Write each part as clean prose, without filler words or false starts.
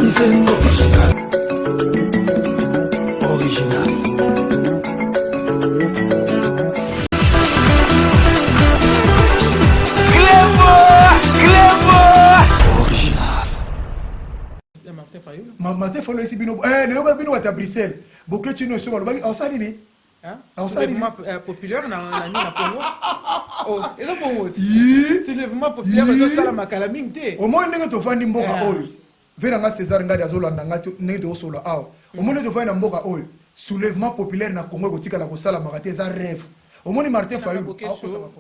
Nzembo original. Original. Martin Fayulu ayesi bino eh, nayoka bino bato ya Bruxelles boketshu nyonso balobaki osali nini? Soulèvement euh, populaire na na na Congo. Oh, eza bongo. Soulèvement populaire ezo sala makala mingi te. Omoni ndenge tovandi mboka eh. oyo. Ve na nga César Ngadi azolanda nga ndenge tozosola awa. Mm. Omoni ndenge tovandi na mboka oyo. Soulèvement populaire na Congo ekotikala kosalamaka te eza rêve. Omoni Martin Fayulu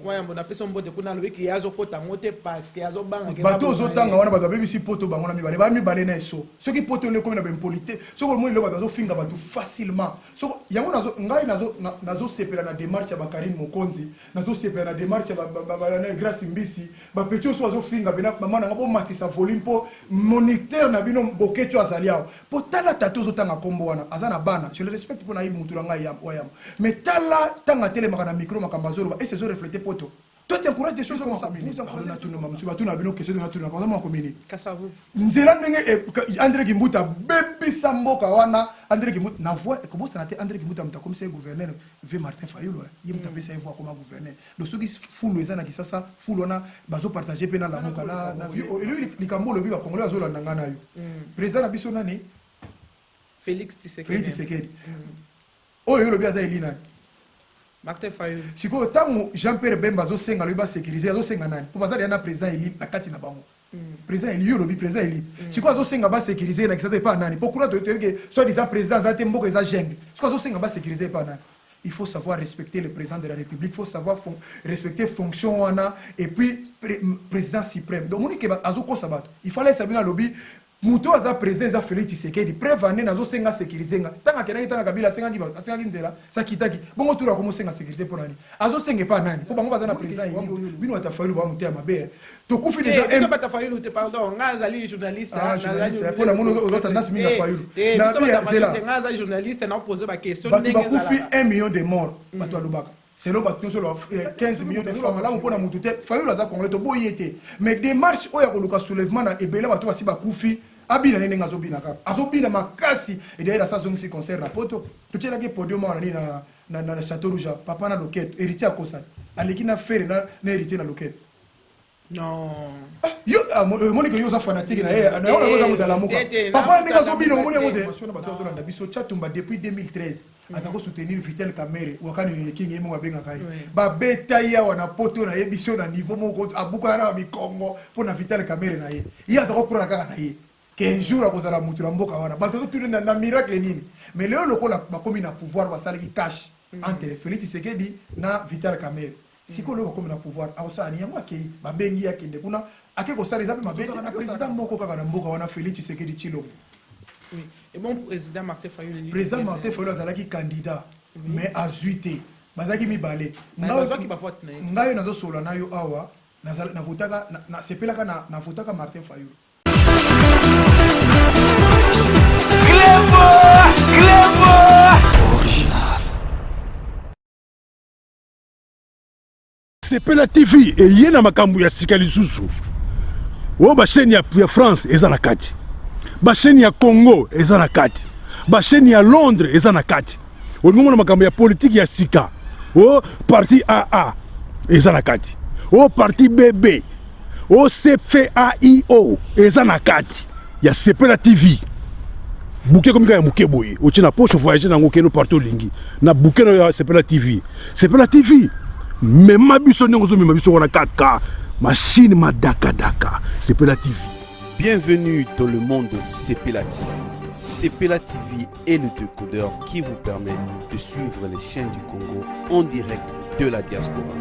wayambo napesa mbote kuna alobi ke azokota yango te parce que azobanga bato ozotanga wana bato babebisi poto bango na mibale ba mibale na eso soki poto nde ekomi na baimpolite soki omoni lelo bato bazofinga bato facilement Soko yango nazo ngai nazo nazo sepela na demarche ya ba Carine Mokonzi, nazo sepela na demarche ya ba ba ba Grace Mbisi, ba petit oyo bazo finga pena maman na nga bo matisa volume po moniteur na bino Boketshu azali awa. Po tala tata ozo tanga kombo wana aza na bana, je le respecte po nayebi mutu na ngai ya wayambo. Mais tala tango atelemaka na micro makambo azo loba est ce ezo refleter poto? Toi tu encourages des choses comme ça. Vous encouragez natuna mamusu batuna bino question natuna kaza mwa komini. Nzela ndenge eh, André Kimbuta bebisa mboka wana André Kimbuta na voix ekobosana te André Kimbuta moto akomisa ye gouverneur ve Martin Fayulu eh. ye moto apesa ye voix akoma gouverneur. Donc soki fulu eza na Kisasa fulu wana bazo partager pe na Lamuka na na elobi likambo olobi ba Congolais bazolanda nga na yo. Mm. Président na biso nani? Félix Tshisekedi. Félix Tshisekedi. Mm. Oyo yo olobi aza eli nani? Martin Fayulu. Sikoyo tango Jean Pierre Bemba azo senga alobi ba securiser azo senga nani? Po baza dejà na president eli na kati na bango. President eli yo olobi president eli. Sikoyo azo senga ba securiser ye na Kinshasa epa nani? Po kuna toyebi ke soit disant president aza te mboka eza jungle. Sikoyo azo senga ba securiser epa nani? Il faut savoir respecter le president de la republique, il faut savoir respecter fonction wana et puis president supreme. Donc omoni ke azo kosa batu. Il fallait ayebisa bino alobi Mutu oyo aza president eza Felix Tshisekedi preuve en est nazo senga a securise nga tango akendaki tango Kabila asengaki asengaki nzela si akitaki bongo tour akomi osenga securite pona nini azo senga epa nani po bango baza na president elu bino batu ya Fayulu ba motema mabe hein tokufi dejà Biso batu ya Fayulu te pardon nga azali journaliste ah journaliste po na moni ozo tendance mingi na Fayulu na bi zela nga aza journaliste na poser ba question ndenge ezalaka batu bakufi 1 million de morts batu balobaka Selon batu nionso oloba 15 millions de fois malamu pona mutu te Fayulu aza congolais toboyi ye te mais demarche oyo ya koluka soulèvement na ebele batu basi bakufi abina ne ndenge azobina kaka azobina makasi et d'ailleurs asi azongisi concert na poto totielaki ye podium awa na nini na, na, na chateau rouge papa na loketo héritier akosaki aleki na ferre na, na héritier na loketo Non. Ah, yo ah, omoni ke yo oza fanatique na ye na yo oza moto alamuka papa ndenge azobina omoni yango te na bato azolanda biso chatumba depuis 2013 aza ko soutenir Vital Kamerhe wakani king ye moko abengaka ye babeta ye awa na poto na ye biso na niveau moko abukana na mikongo mpo na Vital Kamerhe na ye ye aza kokurana kaka na ye ke un jour akozala moto na mboka wana bato totuni na miracle nini mais lelo lokola bakomi na pouvoir basalaki cash entre Félix Tshisekedi na Vital Kamerhe Sikoyo lelo bakomi na pouvoir akosala nini yango akeyi te babengi ye akende kuna ake kosala eza pe mabe te na president moko kaka na mboka wana Felix Tshisekedi Tshilombo. Oui. Et bon président Martin Fayulu. Président Martin Fayulu azalaki candidat oui. mais azui te. Bazalaki mibale. Ngai nazo solola na yo awa na votaka na sepelaka na na votaka Martin Fayulu. Clevo, Clevo. Original. Sepela TV eye na makambo ya sika lisusu. Oyo ba chaîne ya, ya France eza na kati. Ba chaîne ya Congo eza na kati. Ba chaîne ya Londres eza na kati. Olingi omona makambo ya politique ya sika. O parti AA eza na kati. O parti BB. O CFAIO eza na kati ya Sepela TV. Bouquet comme ya moke boye otie na poche voyager nango okende partout olingi na bouquet na ya Sepela TV. Sepela TV mema biso ndenge ozomema biso wana kaka machine madakadaka Sepela TV. Bienvenue dans le monde de Sepela TV. Sepela TV est le décodeur qui vous permet de suivre les chaînes du Congo en direct de la diaspora.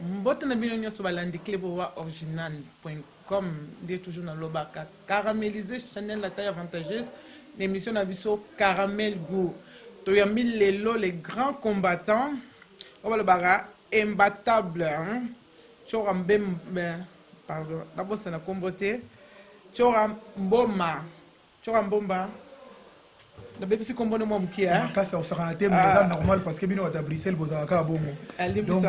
Mbote na bino nionso balandi cleboa original point com nde toujours nalobaka caramelise chanel la taille avantageuse na emission na biso caramel gout toyambi lelo les grands combattants oyo balobaka imbattable hein? Chora Mbembe pardon nabosana kombo te Chora Mboma Chora Mbomba. Nabebisi kombo no mwa mokie. Makasi ya kosakana te, mais eza normal parce que bino bato ya Bruxelles bozalaka kaka bongo. Donc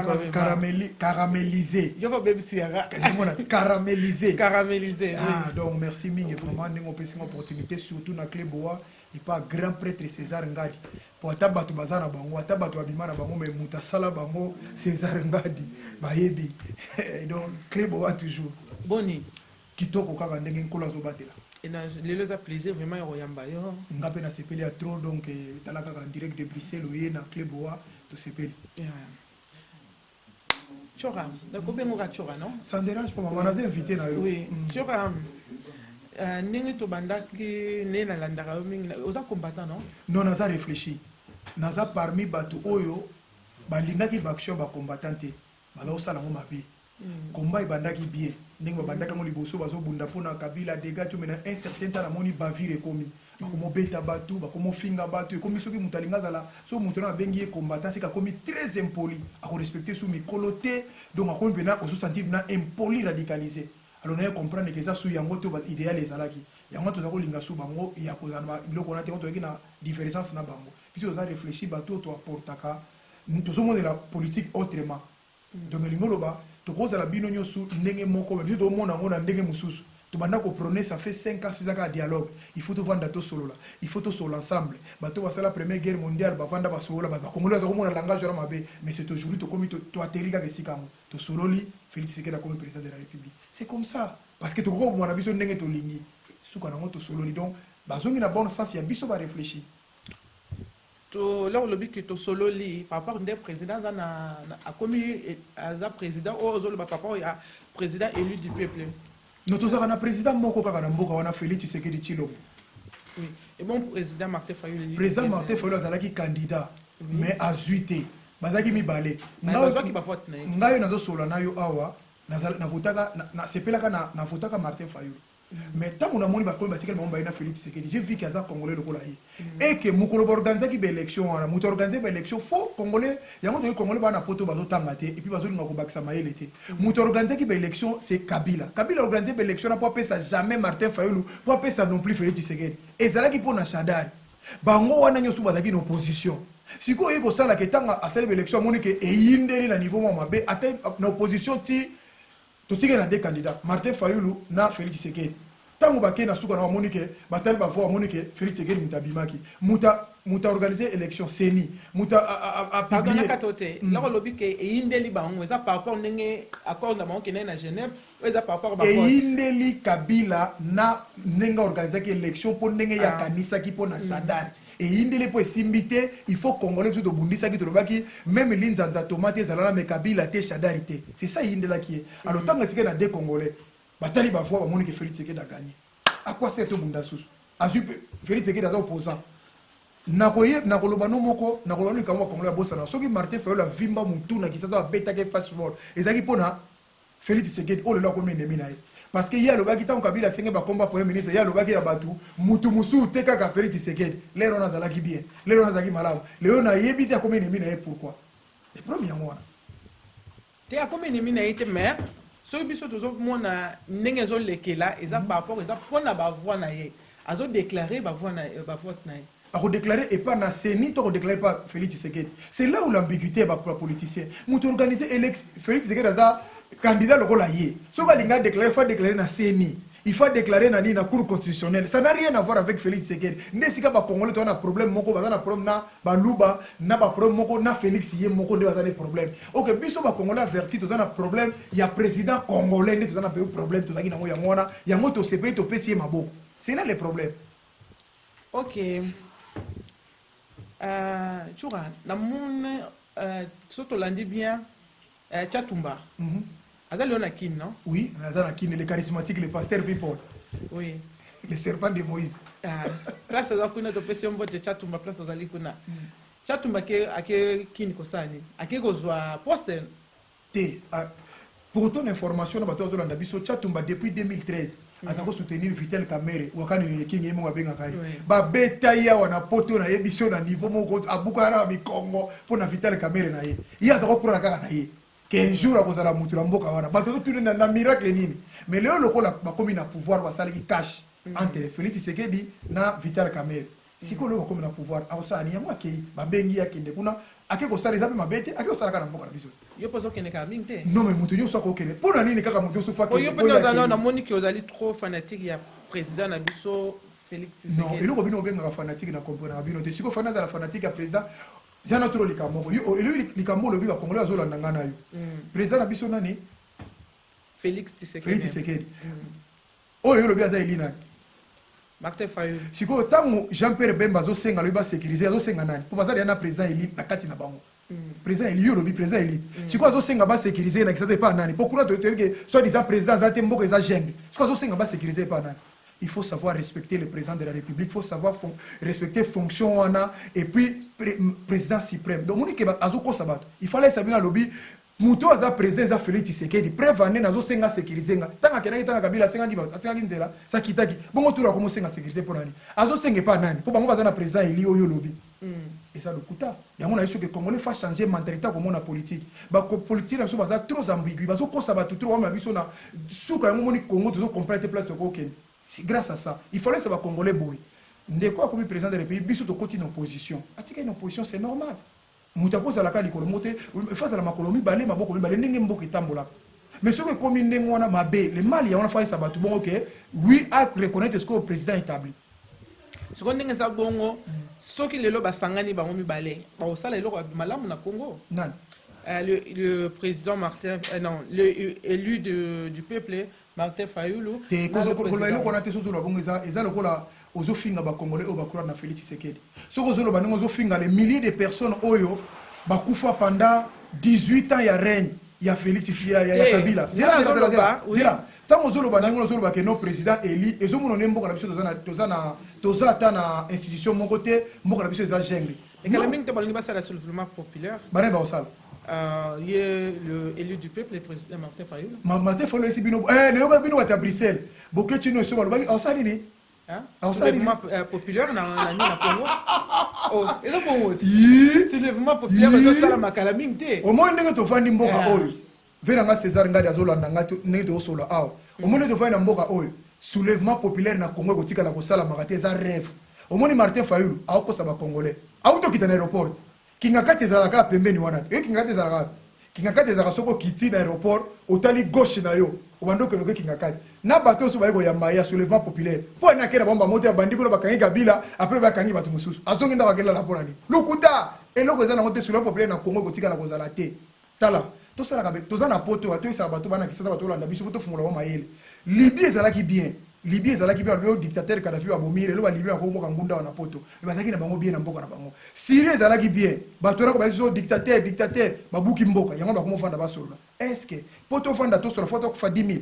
caramélisé. Yo babebisi yaka. Mona caramélisé. Caramélisé. Ah, donc merci mingi vraiment ndenge opesi nga opportunité, surtout na Clé Boa epa grand prêtre César Ngadi, po ata bato baza na bango, ata bato babima na bango, mais moto asala bango César Ngadi bayebi. Donc Clé Boa toujours. Boni? Kitoko kaka ndenge Nkolo azobatela. Lelo eza plaisir vraiment ya koyamba yo. Nga mpe nasepeli ya trop. Donc tala kaka, en direct de Bruxelles, oye na Clé Boa, tosepeli. Chora, nakobengoka Chora, non? Ça ne dérange pas, mama, naza invité na yo. Oui, Chora, ndenge tobandaki, nde nalandaka yo mingi, oza combattant, non? Non, naza réfléchi. Naza parmi bato oyo balingaki baaction bacombattant te, baza kosala yango mabe. Komba ebandaki bien, ndenge babandaki yango liboso, bazobunda mpona Kabila dégâts to, mais na un certain temps namoni bavire ekomi, bakomobeta bato, bakomofinga bato. Ekomi soki moto alingi azala, soki moto wana abengi ye combattant, seka akomi très impoli, akorespecte su mikolo te. Donc akomi mpena ozosentir na impoli radicalisé. Alors naye comprendre ke eza su yango te idéal ezalaki yango. Toza kolinga su bango ya kozala na biloko wana te. Tozalaki na divergence na bango. Biso toza réfléchi, bato oyo toaportaka, tozomonela politique autrement. Donc elingi oloba tokozala bino nyonso ndenge moko, mais biso tozomona yango na ndenge mosusu. Tobanda koprôner, ça fait 5 ans, 6 ans kaka dialogue. Il faut tovanda tosolola, il faut tosolola ensemble. Bato basala Première Guerre mondiale bavanda basolola. Bakongoli baza komona langage wana mabe, mais c'est aujourd'hui tokomi toatterri kaka esika yango, tosololi, Félix Tshisekedi akomi président de la République. C'est comme ça, parce que tokoki koboma na biso ndenge tolingi, suka nango tosololi. Donc bazongi na bon sens ya biso baréfléchir. Lors olobi ke tosololi par rapport nde président aza na akomi aza président oyo ozoloba par rapport ya président élu du peuple. No, tozalaka na président moko kaka na mboka wana, Félix Tshisekedi Tshilombo. Oui, et bon, président Martin Fayulu? Président Martin Fayulu azalaki candidat, mais azwi te. Bazalaki mibale. Ngai oyo nazosolola na yo awa, navotaka, nasepelaka, navotaka Martin Fayulu, mais ntango namoni bakomi batikali bango baye na Félix Tshisekedi, j'ai vu ke aza Congolais lokola ye e ke mokolo baorganizaki baélection wana, moto aorganize baélection faux Congolais yango. Toki Congolais baa na poto bazotanga te et puis bazolinga kobakisa mayele te. Moto aorganizaki baélection, c'est Kabila. Kabila organise baélection na mpo apesa jamais Martin Fayulu, mpo apesa non plus Félix Tshisekedi. Ezalaki mpo na Shadari. Bango wana nyonso bazalaki na opposition. Sikoyo oye kosalaka, ntango asali baélection, amoni ke eyindeli na niveau mwa mabe, ata na opposition ti totikeli na deux candidats, Martin Fayulu na Félix Tshisekedi. Ntango bakei na suka na, bamoni ke batali bavoix, bamoni ke Félix Tshisekedi moto abimaki. Moto aorganize élection, CENI, moto Pardon, nakata te. Loko olobi ke eyindeli bango, eza par rapport ndenge accord na bango kendaki na Genève oyo, eza par rapport? Eyindeli Kabila na ndenge aorganizaki élection, mpo ndenge ye akanisaki mpo na Shadari eyindeli, mpo esimbi te. Il faut Congolais biso tobundisaki, tolobaki même linzanza tomate ezala na me Kabila te, Shadari te. C'est ça eyindelaki ye. Alors ntango etikali na deux Congolais, batali bavoix, bamoni ke Félix Tshisekedi agagné. À quoi sert tobunda susu? Azwi Félix Tshisekedi, aza opposant. Nakoye nakoloba no moko, nakoloba no likambo ya Congolais abosana. Soki Martin Fayulu avimba mutu na Kisasa, abetaki face fort, ezalaki mpona Félix Tshisekedi oyo lelo akomi ennemi na ye, parce que ye alobaki ntango Kabila asenge bakomba premier ministre, ye alobaki ya bato mutu mosusu te, kaka Félix Tshisekedi. Lero wana azalaki bien, lero wana azalaki malamu. Lelo nayebi te akomi ennemi na ye pourquoi. Le problème yango wana. Te, akomi ennemi na ye te, mais soki biso tozomona ndenge ezolekela, eza par rapport, eza mpona bavoix na ye, azodéclare bavoix na bavote na ye. Akodéclare epa na CENI to akodéclare epa Félix Tshisekedi? C'est là où l'ambiguïté ya bapoliticien. Moto organise Félix Tshisekedi aza candidat lokola ye. Soki alingi adéclare, faut adéclare na CENI, il faut déclarer na nini, na Cour constitutionnelle. Ça n'a rien à voir avec Félix Tshisekedi. Nde esika bacongolais toza na problème moko, baza na problème na Baluba na baproblème moko na Félix ye moko, nde baza na problème. Ok, biso bacongolais averti, toza na problème ya président congolais. Nde toza na problème, tozalaki nango yango wana. Yango tosepeli, topesi ye maboko. C'est là le problème. Ok, Tshoura, namoni so tolandi bien, Tshatumba aza lelo na Kine, non? Oui, aza na Kine, le charismatique, le pasteur people. Le serpent de Moïse. Ah, place aza kuna, topesi yo mbote Tshatumba, place ozali kuna. Tshatumba ake Kine kosala nini? Ake kozwa poste? Te. Pour ton information na bato azolanda biso, Tshatumba depuis 2013 aza kosoutenir Vital Kamerhe. Wakani King ye moko abengaka ye. Babeta ye awa na poto, nayebi so na niveau moko abukana na bamikongo mpo na Vital Kamerhe na ye. Ye aza kokurana kaka na ye ke un jour akozala mutu na mboka wana. Bato totuni na miracle nini? Mais lelo lokola bakomi na pouvoir, basalaki cash entre Félix Tshisekedi na Vital Kamerhe. Sikoyo lelo bakomi na pouvoir, akosala nini? Yango akei, babengi ye akende kuna, ake kosala, eza mpe mabe te, ake kosala kaka na mboka na biso. Yo mpe ozokende kaka mingi te. Non, mais moto nyonso akokende. Mpo na nini kaka moto nyonso faut Po yo akende? mpe Mpo ye ozali, akei. namoni ke ozali trop fanatique ya président na biso Félix Non, Tshisekedi. eloko bino obengaka fanatique, na comprenaka bino te. Sikoyo fana azala fanatique ya président jana tolo likambo moko. Yo elobi likambo, olobi bacongolais azolanda ngai na yo. Président na biso nani? Félix Tshisekedi. Félix Tshisekedi. Oyo olobi aza eli nani? Martin Fayulu. Sikoyo ntango Jean Pierre Bemba azosenga, alobi basécuriser, azosenga nani? Mpo baza deya na président eli na kati na bango. Président eli, yo olobi président eli. Sikoyo azosenga basécuriser na Kinshasa epa nani? Mpo kuna toyebi ke soit disant président aza te, mboka eza jungle. Sikoyo azosenga basécuriser epa nani? Il faut savoir respecter le président de la République, il faut savoir respecter fonction wana et puis président suprême. Donc moni ke azokosa bato. Il fallait sabina alobi moto oyo aza président eza Félix Tshisekedi. Preuve ane nazosenga sécuriser nga. Ntango akendaki, ntango Kabila asengaki bato, asengaki nzela, sakitaki bongo tolo akomosenga sécurité mpo nani? Azosenga epa nani? Mpo bango baza na président eli oyo olobi eza lokuta. Yango na ye, soki congolais faut changer mentalité ya komona politique, bapolitique na biso baza trop ambigu, bazokosa bato trop. Wama biso na suka yango moni Congo tozocomprendre te place tokokende. Grâce à ça, il fallait se bacongolais boye. Ndeko akomi président de la République, biso tokoti na opposition, atikali na opposition, c'est normal. Moto akozalaka likolo moko te, faut azala makolo mibale, maboko mibale, ndenge mboka etambolaka. Mais soki ekomi ndenge wana mabe, le mal ya wana, faut ayesa bato bongo ke oui, a reconnaître ce que président établi. Sikoyo ndenge eza bongo, soki lelo basangani bango mibale, bakosala eloko ya malamu na Congo? Nani? Le président Martin, non, le élu du peuple, Martin Fayulu. Te. Na le koloba président. Eloko wana te. Soki ozoloba bongo, eza lokola ozofinga bacongolais oyo bacroire na Félix Tshisekedi. Soki ozoloba ndenge ozofinga les milliers de personnes oyo bakufa pendant 18 ans ya règne ya Félix ya Eh, Kabila. nga Zela, zela, zela, zela. nazoloba, oui. Zela, ntango ozoloba ndenge ozoloba ke no président eli, ezomona nde mboka na biso toza ata na institution moko te, mboka na biso eza jungle. Ekala mingi te, balingi basala soulèvement populaire. Bana bakosala. Ye le élu du peuple, le président Martin Fayulu. Martin Fayulu esi bino, eh, nayoka bino bato ya Bruxelles boketi no eso balobaki osala nini? Hein? Alors, ça, Soulèvement populaire na nini na Congo. Oh, eza bongo. Yi. Soulèvement populaire Yi. ezosala makala mingi te. Omoni ndenge tovandi mboka oyo, ve na nga César Ngadi azolanda nga ndenge tozosola awa. Omoni ndenge tovandi na mboka oyo, soulèvement populaire na Congo ekotikala kosalamaka te, eza rêve. Omoni Martin Fayulu aokosa bacongolais. Auti okita na aéroport, Kingakati ezalaka kaka pembeni wana te. Oyo Kingakati ezalaka wapi? Kingakati ezalaka soki okiti na aéroport, otali gauche na yo, obandi okende oke Kingakati. Na bato oyo so baye koyamba ye ya soulèvement populaire, mpo ani akei na bango bango te? Abandi kuna, bakangi Kabila, après bakangi bato mosusu, azongi ndako, akelala. Mpo na nini? Lokuta, eloko eza nango te. Soulèvement populaire na Congo ekotikala kozala te. Tala, tosalaka toza na poto, toyebisaka bato bana Kisasa, bato olanda biso, faut tofungola bango mayele. Libye ezalaki bien, Libye ezalaki bien. Balobi dictateur Kadhafi babomi ye, lelo balibye bakomoka ngunda wana poto, mais bazalaki na bango bien na mboka na bango. Syrie ezalaki bien, bato wana bayebi so dictateur, dictateur babuki mboka yango, bakomofanda basolola. Est ce que po tofanda tosolola, faut tokufa 10 000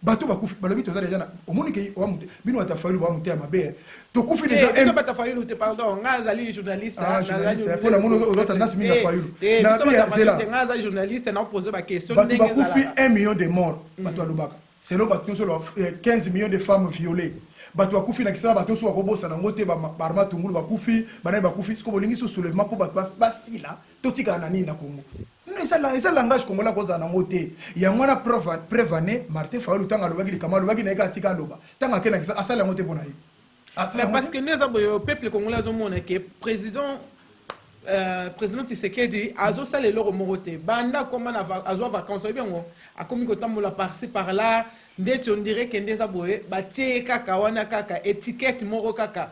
bato bakufi? Balobi toza déjà na, omoni ke owa bino bato ya Fayulu bawa moteya mabe, eh. Tokufi déjà. Biso bato ya Fayulu te, pardon, nga azali journaliste. Ah, journaliste, mpo namoni oza tendance mingi ya Fayulu. Na bi zela. Nga aza journaliste, na pose ba question. Bato bakufi, 1 million de morts, bato balobaka selon bato nyonso, 15 millions de femmes violées. Bato bakufi na Kisasa, bato nyonso bakobosana yango te. Barma tungulu bakufi, banani bakufi. Siko bolingi so soulèvement mpo bato basila, totikala na nini na Congo? Non, eza langage congolais akozala nango te. Yango wana preuve ane Martin Fayulu, ntango alobaki likambo, alobaki na ye kaka tika aloba. Ntango akei na Kisasa, asala yango te mpo na ye. Asala Mais yango parce te. que nde eza boye, peuple congolais azomona ke président Tshisekedi azosala eloko moko te. Banda akoma na azwa vacance, oyebi yango, akomi kotambola par-ci par-là, ndeti on dirait ke nde eza boye, batie ye kaka wana, kaka étiquette moko kaka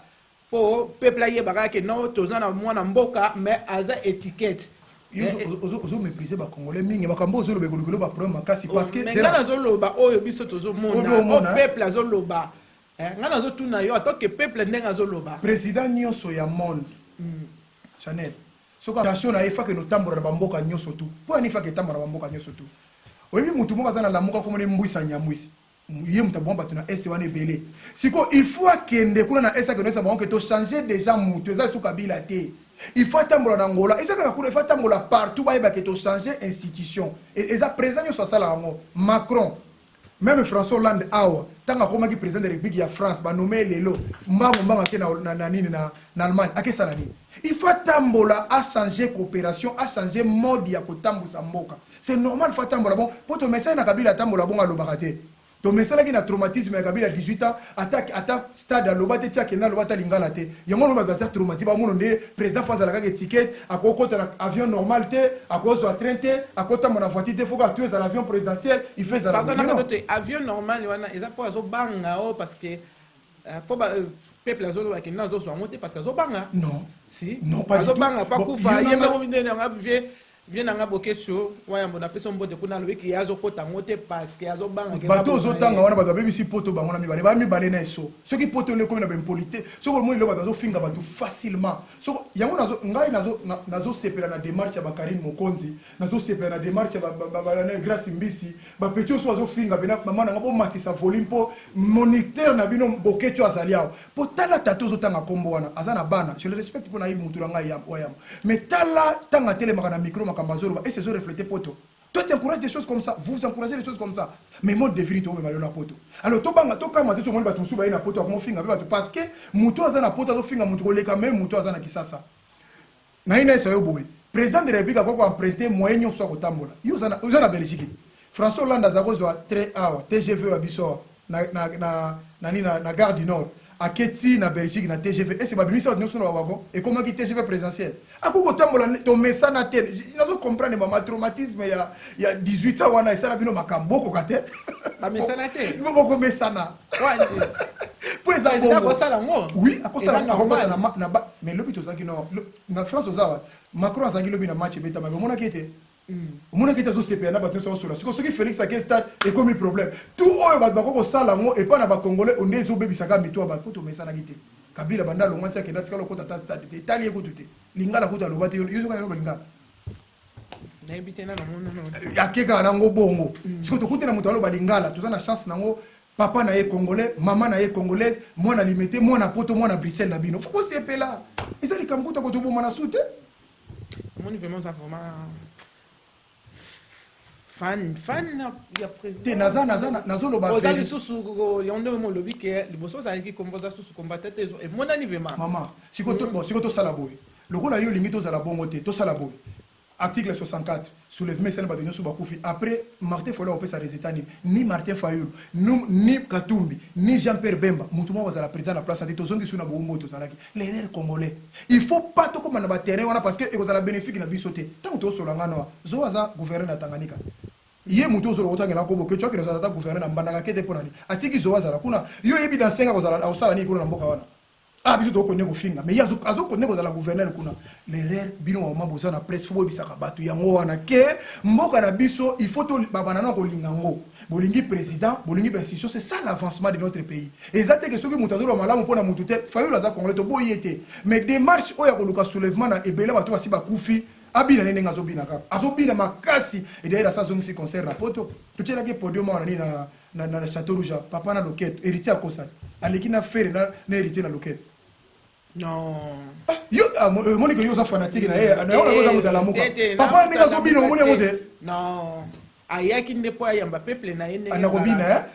mpo peuple ayeba kaka ke non, toza na mwana mboka, mais aza étiquette. Yo ozoméprise bacongolais mingi. Makambo ozoloba ekolukelo baproblème makasi, parce que Mais nga nazoloba oyo biso tozomona. Oyo omona. Oyo peuple azoloba. Eh, nga nazotuna yo atoke peuple ndenge azoloba. Président nyonso ya monde, Chanel, soki attention na ye fake notambola na bamboka nyonso tu. Mpo ani fake etambola na bamboka nyonso tu? Oyebi mutu moko aza na Lamuka, komona Mbwisa Nyamwisi, ye moto aboma bato na Est wana ebele. Sikoyo il faut akende kuna na Est, akende oyebisa bango ke tochange déjà mutu, eza lisusu Kabila te. Il faut atambola na Angola, eza kaka kuna, il faut atambola partout, bayeba ke tochange institution. Eza président nyonso asalaka yango. Macron, même François Hollande awa, ntango akomaki président de République ya France, banome ye lelo, mbango mbango ake na nini, na Allemagne, akesala nini? Il faut atambola, achanger coopération, achanger mode ya kotambusa mboka. C'est normal, faut atambola. Bon, po tomesai na Kabila atambola bongo, alobaka te. Tomesanaki na traumatisme ya Kabila 18 ans, ata ata stade aloba te, ti akenda aloba ata lingala te. Yango wana bato baza traumatisme, bamona nde president faut azala kaka etiquette, akokota na avion normal te, akozwa train te, akotambola na voiture te, faut kaka tout ezala avion présidentiel, il faut ezala Pardon, naka te avion normal wana eza po azobanga o parce que po ba peuple azoloba ke nazozwa yango te parce que azobanga. Non. Si. Non, pas du tout. Azobanga pa kufa ye moko nde nanga vie vie nanga Boketshu wayambo napesi mbote kuna alobi ke azokota yango te parce que azobanga ke bato baboma ozotanga ye. Wana bato babebisi poto bango na mibale, baya mibale na eso. Soki poto ele ekomi na baimpolite, soki omoni lelo bato bazofinga bato facilement, soki yango nazo ngai nazosepela na démarche ya bakarine Mokonzi, nazosepela na démarche ya Grâce Mbisi, bapeti oyo so bazofinga pena mama nanga, bomatisa volume mpo moniteur na bino Boketshu azali awa. Mpo tala tata ozotanga nkombo wana, aza na bana, je le respecte mpo nayebi mutu na ngai wayamba, mais tala ntango atelemaka na micro, makambo azoloba ese ezorefléter poto. Toi, tu encourages des choses comme ça, vous encouragez des choses comme ça, mais mode de vie to na poto. Alors tobanga, tokama te. Tomoni bato mosusu baye na poto, akomofinga mpe bato parce que moto aza na poto azofinga moto koleka même moto aza na Kisasa. Na ye nayesa yo boye, président de la République akoki koemprunter moyen nyonso ya kotambola. Yo oza na Belgique, François Hollande aza kozwa train awa, TGV ya biso awa na nini, na gare du Nord, aketi na Belgique na TGV, ese babimisa bato nyonso na bawagon, ekomaki TGV présidentiel, akoki kotambola. Tomesana te. Nazo comprendre mama, traumatisme ya 18 ans wana esala bino makambo, bokoka te. Bamesana te. Bokomesana po eza Président bongo. akosala yango. Oui, akosala. Eza Akokota normal. na mais lobi tozalaki na France, oza wa Macron azalaki lobi na match ebetamaki, omonaki ete, omonaki ete azosepela na bato nyonso, akosola. Sikoyo soki Félix ake stade, ekomi problème. Tout oyo bato bako kosala yango epai na bacongolais onde ezobebisaka mito ya bato po tomesanaki te. Kabila banda alongwa ti akenda, atikala okota ata stade te, etali ye kutu te. Lingala kutu aloba te. Yo soki aloba lingala? Nayebi te, nano monano. Ake kaka nango bongo. Sikoyo tokuti na moto aloba lingala, toza na chance nango. Papa na ye congolais, mama na ye congolaise, mwana Limete, mwana poto, mwana Bruxelles na bino, faut kosepela. Eza likambo kuta kotoboma na su te. Omoni, vraiment oza vraiment fan fan ya président. Te, naza nazoloba Oza lisusu yo nde olobi ke liboso ozalaki kombo, oza susu combattant te, emonani vraiment. Mama, sikoyo bon, sikoyo tosala boye, lokola yo olingi tozala bongo te, tosala boye: article 64, soulèvement esali, bato nyonso bakufi. Après, Martin Fayulu akopesa résultat nini? Ni Martin Fayulu, ni Katumbi, ni Jean Pierre Bemba, motu moko azala président na place te. Tozongi su na bowumbu oyo tozalaki. L'erreur congolais, il faut pas tokóma na baterrain wana parce que ekozala bénéfique na biso te. Ntango tozosola ngana wa zo aza gouverneur na Tanganyika, ye motu ozoloka otangela nkombo ke toakende ozala ata gouverneur na Mbandaka ke te. Mpo nani atiki zo azala kuna? Yo oyebi dans 5 akozala akosala nini kuna na mboka wana? Ah, biso tokokonde kofinga, mais ye azokonde kozala gouverneur kuna. L'erreur, bino mama boza na presse, faut boyebisaka bato yango wana ke mboka na biso, il faut babanda na kolinga yango. Bolingi président, bolingi bainstitution, c'est ça l'avancement de notre pays. Eza te ke soki moto azoloba malamu mpo na motu te. Fayulu aza congolais, toboyi ye te, mais démarche oyo ya koluka soulèvement na ebele, bato basi bakufi, abina ne ndenge azobina kaka, azobina makasi. Et d'ailleurs asa azongisi concert na poto, totielaki podium awa na nini, na Château Rouge, papa na loketo, Héritier akosala, aleki na Ferre na Héritier na loketo. Non. Ah, yo omoni ke yo oza fanatique na ye, na yo oza moto alamuka. Papa ndenge azobina, omoni yango te? Non, ayaki nde mpo ayamba peuple na ye ndenge Na kobina. Ezalaka.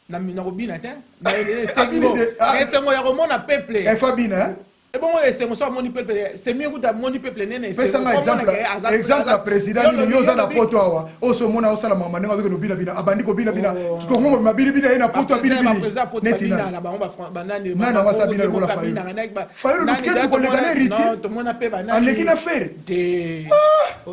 Na kobina te, na esengo. Te, ah. Na esengo ya komona peuple. Eh, fa bina, eh? Ebongo esengo so amoni peuple, c'est mieux kuta amoni peuple nene. Pesanga exemple, exemple ya président nini yo oza na poto awa, oyo so omona osala mama ndenge azokende obina bina, abandi kobina bina, Kongo mobima bini bina ye na poto, abini bini neti nani? Nani? Nani yango asa bina lokola Fayulu? Fayulu luketu koleka na Héritier. Tomona mpe banani? Aleki na Ferre. Te,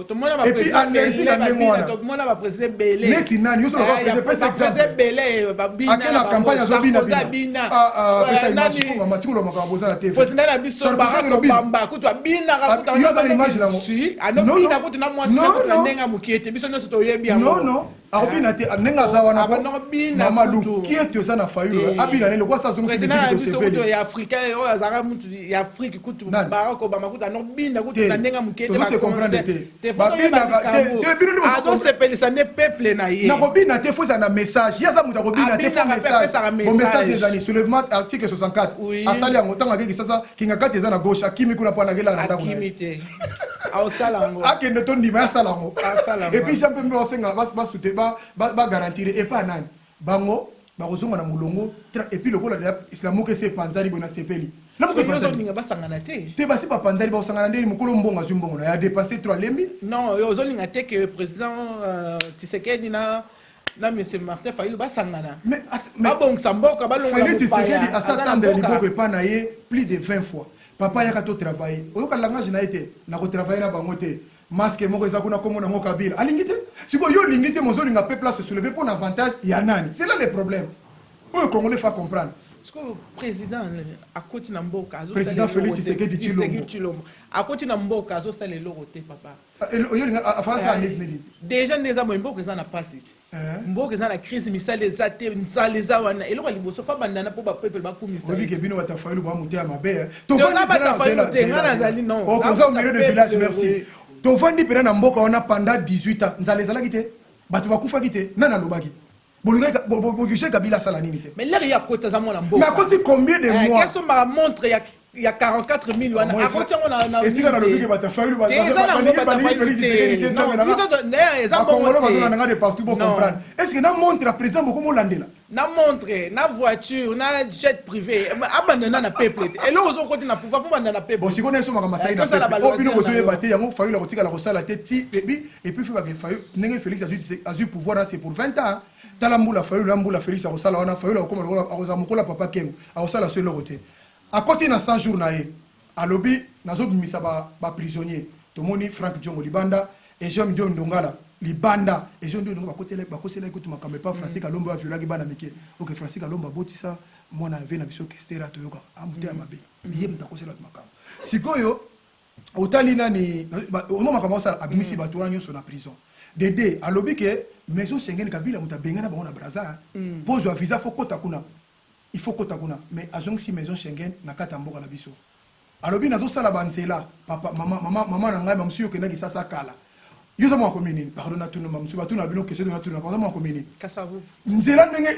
tomona. Et puis, allergie na ndenge wana. Tomona baprésident ebele. Neti nani? Yo soloka président, pesa exemple. Ebele babina. Ake na campagne, azobina bina. Ah, ah, pesa image ko mama, tikolo makambo boza na TV. Président na biso Sarkozy Barack alobi. Obama kutu abinaka. Ah, Kutu yo aza na image nango? Si, Non, anobina non. kutu na mwasi Non, na kutu na non. ndenge ya mokie te, biso nyonso toyebi yango. Non, non, akobina te ndenge aza wana. Abanda kobina Mama, kutu. lukieto eza na Fayulu. Eh. Abina nene lokola azongisi. Président na Miziki biso kutu tosepeli. ya africain oyo azalaka mutu ya Afrique kutu. Nani? Barack Obama kutu anobina kutu Te. na ndenge ya mokie te. Tozo se comprendre te. Babinaka te, te, bino nde Azosepelisa nde peuple na ye. Nakobina te, faut ezala na message. Ye aza moto akobina te, faut Abinaka mpe message. apesaka Bon, message message. ezali soulèvement, article 64. Oui. Asali yango ntango akeki sasa kinga kati eza na gauche, akimi kuna mpo anakelaka na ndako na Akimi ye. te, aosala yango. Akende, tondima, asala yango. Asala yango. Et puis Jean Pembe baosenga basute bagarantir epa nani, bango bakozonga na molongo. Et puis lokola Lamuka esi epanzani boye, nasepeli. Lamuka Soki epanzani. ozolinga basangana te. Te, basi bapanzani, bakosangana ndeni? Mokolo mbongo azwi mbongo na ye, adépenser trop, alembi. Non, oyo ozolinga te ke président Tshisekedi na Na monsieur Martin Fayulu basangana. Babongisa mboka, balongola Félix mopaya. Tshisekedi Aza na asatandre mboka. liboko epa na ye plus de 20 fois. Papa yaka to travailler. Oyoka langage na ye te, nako travailler na bango te. Masque moko eza kuna kombo nango Kabila. Alingi te. Sikoyo yo olingi te mozolinga peuple a se soulever pour avantage ya nani? C'est là le problème. Oyo Congolais faut comprendre. Sikoyo président akoti na mboka, azosala Président eloko Félix te. Tshisekedi Tshilombo. Tshisekedi Tshilombo. Akoti na mboka, azosala eloko te, papa. Ah, oyo olinga afala sa neti neti. Déjà nde eza boye, mboka eza na pasi ti. Eh. Mboka eza na crise, misala eza te, nzala eza wana. Eloko ya liboso fa bandana mpo bapeuple bakumisa Oyebi ye. ke bino bata Fayulu ba moto ya mabe, eh. Toza bata Fayulu te, nga nazali non. Ok, oza au milieu de Peuple, village, merci. oui. Tovandi mpena na mboka wana pendant 18 ans, nzala ezalaki te, bato bakufaki te, nani alobaki? Bolingaki Kabila asala nini te? Mais l'heure ye akoti, aza mwana mboka. Mais akoti combien de Eh, mois? Kesombaka montre ya 44 000 wana, akoti yango na Esika nini nalobi te. ke bata Fayulu Te, eza nango balingi bata balingi Fayulu Félix Tshisekedi te. te. Non, ntango biso eza bongo bakongolo te. bazolanda nga de partout, bo Non. comprendre. Est ce que na montre ya président bokomolandela? Na montre, na voiture, na jet privé, abandana na peuple te. Eloko ozokoti na pouvoir, fo banda na peuple. Bon, sikoyo na esomaka masai Eh, na tosala peuple oyo bino baloisirs na bozoyeba yo. te. Yango Fayulu akotikala kosala te ti et puis febake Fayulu ndenge Félix azwi pouvoir na, c'est pour 20 ans. Tala mbula Fayulu na mbula Félix akosala wana, Fayulu akokoma lokola akozala mokola papa Kengo, akosala so eloko te. Akoti na 100 jours na ye, alobi nazobimisa baprisonnier. Tomoni Frank Diongo libanda, Eugène Ndio Ndongala libanda. Eugène Ndio Ndongala bakoselaki kutu makambo epa Francis Kalombo, aviolaki bana mike. Ok, Francis Kalombo abotisa mwana ave na biso Kestera, toyoka amote ya mabe, ye moto akosela bato makambo. Sikoyo otali nani omo makambo osala, abimisi bato wana nyonso na prison. Dede alobi ke maison Schengen, Kabila moto abengana bango na Braza mpo ozwa visa fo kota kuna, il faut kota kuna, mais azongisi maison Schengen na kati ya mboka na biso. Alobi nazosala banzela. Papa, mama, mama, mama na ngai, mamosu, yo okendaki sasa kala, yo oza mwa komi nini? Pardon, natuna mamosu, batuna bino question, natuna, oza mwa komi nini? Kasavubu. Nzela ndenge